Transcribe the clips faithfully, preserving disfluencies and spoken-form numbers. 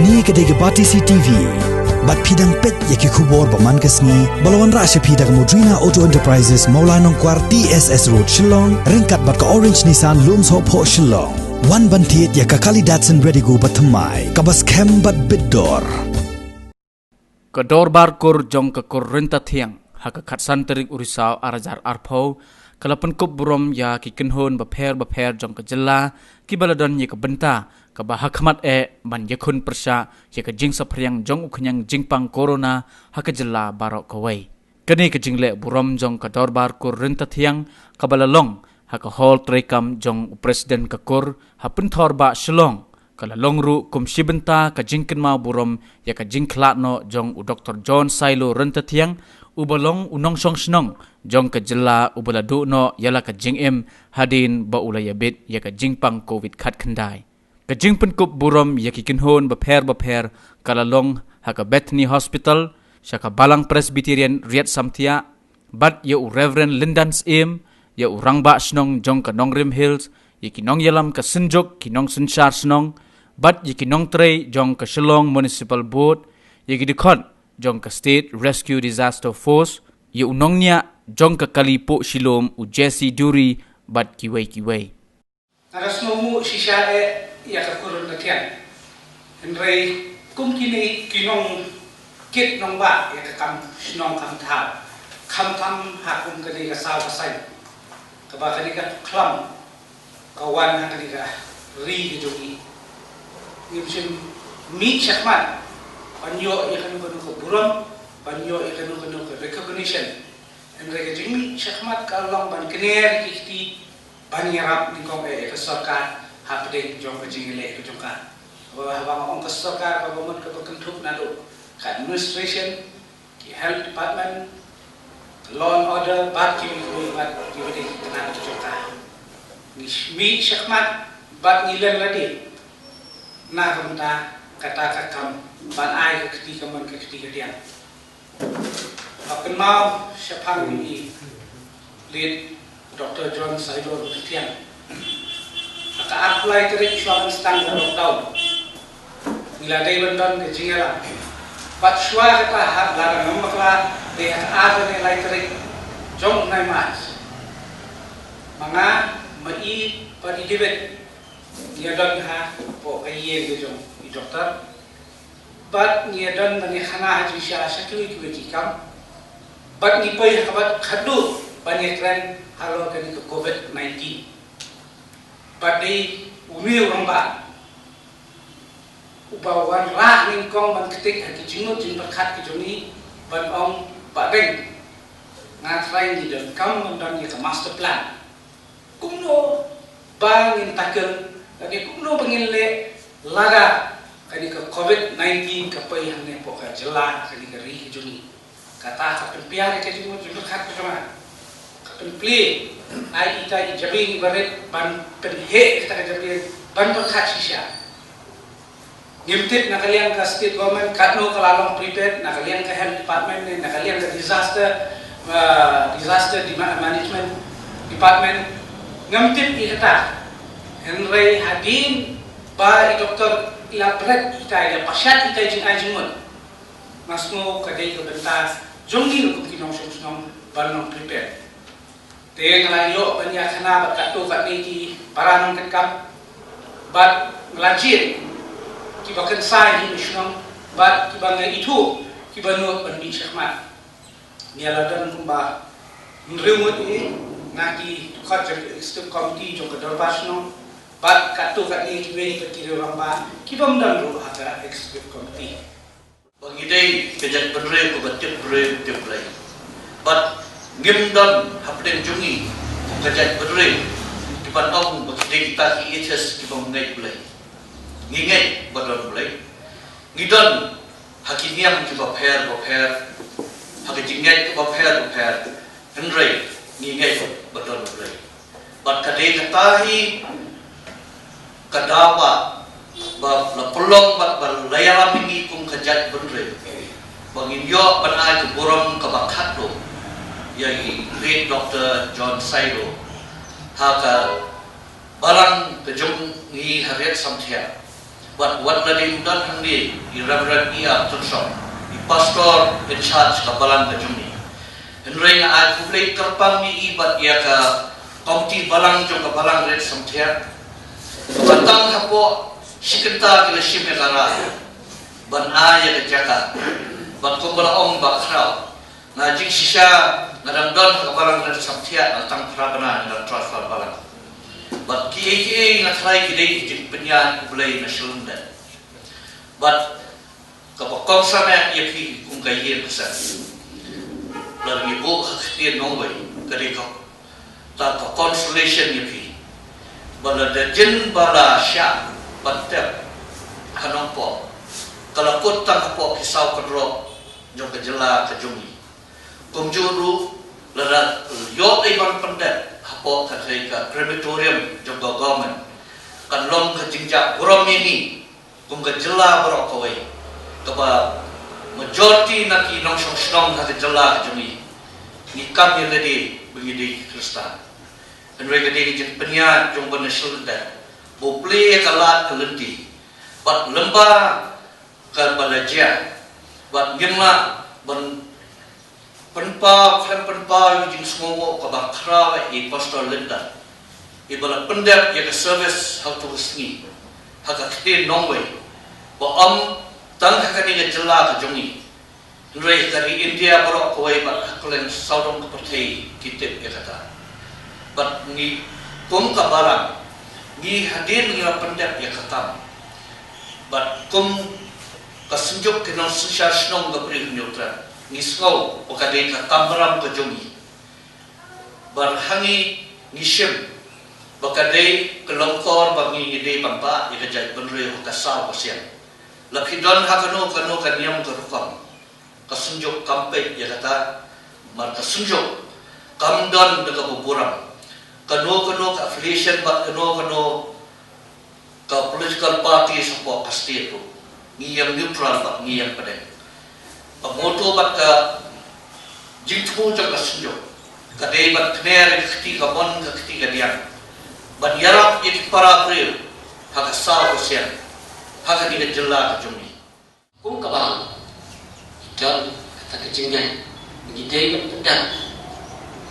Kane ka dei ka Batesi T V. Bad phi dang peit ïa ki khubor ba man ka sngi ba la wanrah sha phi da ka Modrina Auto Enterprises, Mawlai Nongkwar, T S S Road, Shillong, ryngkat bad ka Orange Nissan, Lumsohphoh, Shillong. Wan ban thied ïa ka kali Datsun Redigo ba thymmai, kaba skhem bad bit dor. Ka Dorbar Kur jong ka Kur Ryntathiang ha ka khatsan tarik u Risaw ar hajar arphew ka la pynkup burom ïa ki kynhun bapher bapher jong ka jylla kiba la don ïa ka bynta kaba hakhmat eh ban ïakhun pyrshah ïa ka jingsaphriang jong u khñiang jingpang corona ha ka jylla baroh kawei. Kane ka jingleh burom jong ka Dorbar Kur Ryntathiang kaba la long ha ka hall treikam jong u President ka Kur ha Pynthor Bah, Shillong, ka la long ruh kum shi bynta ka jingkynmaw burom ïa ka jingkhlad noh jong u Doktor John Sailo Ryntathiang, uba long u nongshong shnong jong ka jylla uba la duh noh ïa la ka jingim hadien ba u la ïabit ïa ka jingpang covid khatkhyndai. Ka jingpynkup burom ïa ki kynhun bapher bapher ka la long ha ka Bethany Hospital, sha ka Balang Presbyterian Riat Samthiah, bad ïa u Reverend Lyndan Syiem, ïa u Rangbah Shnong jong ka Nongrim Hills, ïa ki nongïalam ka Synjuk, ki nongsynshar shnong, bad ïa ki nongtrei jong ka Shillong Municipal Board, ïa ki dkhot jong ka State Rescue Disaster Force, ïa u nongñiah jong ka kali puh shilum u Jesse Durie, bad kiwei kiwei. Nga da sngewmuh shisha eh ïa ka Kur Ryntathiang. Hynrei kum kine ki nongkit nongbah ïa ka kam shnong kam thaw, khamtam ha kum kane ka saw ka saiñ, kaba kane ka khlam ka wan ha kane ka ri ka jong ngi, ngim shym mih shakhmat ban ïoh ïa kano kano ka burom, ban ïoh ïa kano kano ka recognition. Hynrei ka jingmih shakhmat ka long ban kner ki kti ban ïarap nyngkong eh ïa ka sorkar hapdeng jong ka jingïaleh ka jong ka. Haba, haba nga ong ka sorkar, kaba mut kaba kynthup naduh ka administration, ki health department, law and order, bad kiwei kiwei, bad kiwei de ki tnat ki jong ka. Ngi mih shakhmat bad ngi len lade na ka bynta kata ka kam ban ai ka kti kamon ka kti kadiang. Ba kynmaw shaphang ïa i Late Doktor John Sailo Ryntathiang. Ha ka arphew lai tarik shuwa ban sdang ka lockdown, ngi la dei ban don ka jingïalang. Bad shuwa kata, ha, lada ngam bakla, dei ha ka arphew lai tarik jong u bnai March, ma nga, ma i bad i David ngi ïa don hapoh ka ïing ka jong i doktor. Bad ngi ïa don ban ïa khana ha jingshisha sha kiwei kiwei ki kam. Bad ngi poi ha kaba khatduh ban ïa kren halor kane ka covid nineteen. Bad dei une u rangbah uba wanrah nyngkong ban ktik ha ki jingmut jingpyrkhat ki jong ngi ban ong, Bah Deng, nga trai ngi donkam ban don ïa ka master plan. Kumno ba ngin tackle, lane kumno ba ngin leh lada kane ka covid nineteen ka poi hangne hapoh ka jylla, kane ka ri ka jong ngi. Kata ka pynphiah ïa ka jingmut jingpyrkhat ka jong nga. Ka pynplie ïa ita i jabieng iba rit ban pynheh kata ka jabieng ban pyrkhat shisha. Ngim tip na ka liang ka state government katno ka la long prepared, na ka liang ka health department ne na ka liang ka disaster, uh, disaster dema-, management department. Ngam tip ïa kata. Hynrei hadien ba i doktor i la bret ita, i la pashat ita i jingai jingmut, nga sngew ka dei ka bynta jong ngi ruh kum ki nongshong shnong ban long prepared. Te nga la ïoh ban ïa khana bad katto katne ki para nongkitkam bad nga la jied kiba kynsai hi shnong bad kiba nga ithuh kiba nud ban mih shakhmat. Ngi la don kumba hynriew ngut, nga, ki dkhot jong ka executive committee jong ka dorbar shnong bad katto katne kiwei pat ki rangbah kibym don ruh ha ka executive committee. Ba ngi dei ka jaitbynriew kaba tip briew tip Blei. Bad ngim don hapdeng jong ngi kum ka jaitbynriew kiba ong ba ki dei kita ki atheist kibym ngeit Blei. Ngi ngeit ba don Blei. Ngi don ha ki niam kiba pher ba pher, ha ki jingngeit kiba pher ba pher. Hynrei ngi ngeit ba don Blei. Bad ka dei kata hi ka daw ba, ba la pynlong bad ba la ïalam ïa ngi kum ka jaitbynriew, ba ngin ïoh ban ai ka burom kaba khatduh ïa i Late Doktor John Sailo ha ka balang ka jong ngi ha Riat Samthiah. Bad wat la dei don hangne i Reverend E R Tynsong, i pastor in charge ka balang ka jong ngi. Hynrei nga ai khublei kyrpang ïa i bad ïa ka komiti balang jong ka balang rit samthiat. Ba tang hapoh shi kynta ki la shim ïa ka rai ban ai ïa ka jaka. Bad kumba la ong Bah Khraw, nga jingshisha nga dang don ha ka balang rit samthiat, nga tang phra bnai nga dang transfer balang. Bad kiei kiei nga tharai ki dei ki jingpynïaid U Blei na shlem dei. Bad kaba kongsan ïa phi kum ka ïing ka sem. La ngi buh ha ka ktien nongwei ka dei ka ta ka consolation ïa phi. Ba la da jin ba la shah ban tep ha Nongpoh, ka la kut tang hapoh ki saw kynroh jong ka jylla ka jong ngi. Kumjuh ruh lada ïoh ei ban pyndep hapoh ka trei ka crematorium jong ka government, kan long ka jingjah burom ïa ngi kum ka jylla baroh kawei, kaba majority na ki nongshong shnong ha ka jylla ka jong ngi, ngi kam ïa lade ba ngi dei ki Khristan. Hynrei ka dei ka jingpynïaid jong ba na shlem dei ba U Blei ka lad ka lynti bad lymba kaba la jia bad ngim lah ban pynpaw, khlem pynpaw ïa ka jingsngewnguh kaba khraw ïa i Pastor Linda, iba la pyndep ïa ka service ha utu u sngi ha ka ktien nongwei, ba ym tang ha kane ka jylla ka jong ngi, hynrei ha ka ri India baroh kawei bad ha kylleng sawdong ka pyrthei ki tip ïa kata. Bad ngi kum ka balang, ngi hadien ngi la pyndep ïa ka kam. Bad kum ka synjuk ki nongsynshar shnong ka Bri u Hynñiewtrep, ngi sngew ba ka dei ka kamram ka jong ngi. Bad ha ngi ngi shim ba ka dei ka lyngkor ba ngi ngi dei ban bah ïa ka jaitbynriew ha ka saw ka siang. La phi don ha kano kano ka niam ka rukom, ka synjuk kam peit ïa kata. Namar ka synjuk kam don da kaba burom. Kano kano ka affiliation bad kano kano ka political party shapoh ka state ruh, ngi ïeng neutral bad ngi ïeng pdeng. Ka motto bad ka jingthmu jong ka synjuk ka dei ban kner ïa ka kti kamon ka kti kadiang, ban ïarap ïa ki para briew ha ka saw ka siang ha kane ka jylla ka jong ngi. Kum ka balang, ngi don kata ka jingngeit ba ngi dei ban pyndep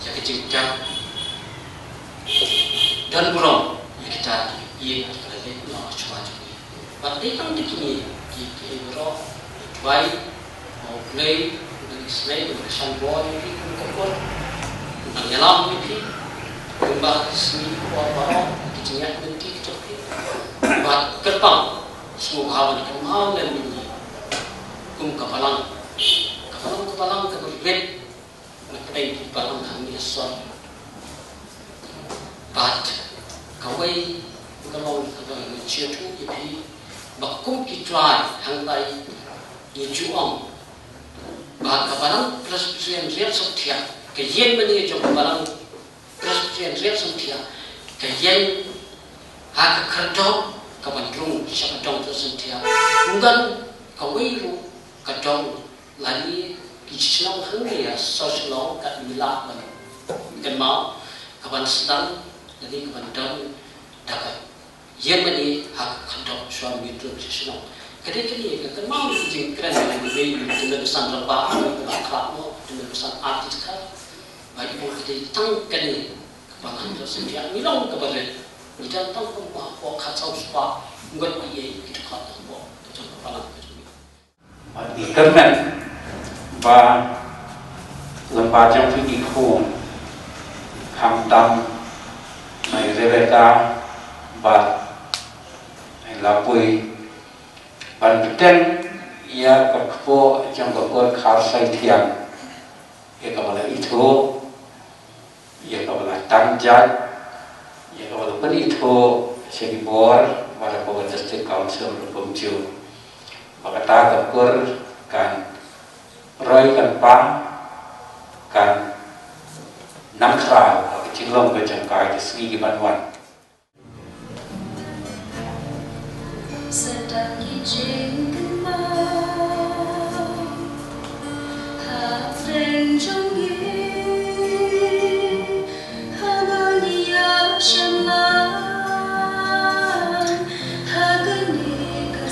ïa ka jingtep, don burom ïa kita ki ïing ki la leit noh shuwa jong ngi. Bad dei tang da kine ki, ki baroh, duwai ba U Blei u nang isynei, u nang shan bor ïa phi kum ka kur, u nang ïalam ïa phi. Kumba ka sngi ka por baroh, ki jingngeit lynti ki jong phi. Bad kyrpang sngewbha ban kynmaw lem ïa ngi kum ka balang, ka balang, ka balang kaba rit na pdeng ki balang hangne ha sor. Bad kawei ka long kaba ngi jied ïa phi ba kum ki trai hangtai ngi ju ong ba ka Balang Presbyterian Riat Sumthiah, ka ïing mane jong ka Balang Presbyterian Riat Sumthiah, ka ïeng ha ka khyrdop ka ban rung sha ka dong Riat Sumthiah. Ym don kawei ruh ka dong lane ki shnong hangne ha sor Shillong kat ba ngi lah ban kynmaw, ka ban sdang lane ka ban don da ka ïeng mane ha ka khyrdop shuwa ban rung sha shnong. Ka dei kane ka kynmaw ka jingkren ka dei ka dei ka san rangbah ka ba khlad mo ka dei ka san artist ka. Ba ïa ka dei tang kane ka Balang Riat Sumthiah ngi long kaba rit. Ngi dang tang kumba hapoh khatsaw spah ngut ïa ki dkhot hapoh ka jong ka Balang ka jong ngi. Bad ngi kyrmen ba lem bad jong phi ki khun, khamtam Nai Rebecca bad Nai Lapui, ban bteng ïa ka kpoh jong ka kur Kharsai Thiang, ïa kaba la ithuh, ïa kaba la tang jait, ïa kaba la pynithuh sha ki bor bad hapoh ka District Council ruh kumjuh. Ba kata ka kur kan roi kan pang, kan nang khraw ha ka jinglong ka jong ka ha ki sngi ki ban wan. Sa tang ki jingkynmaw hapdeng jong ngi, haba ngi ïashem lang ha kane ka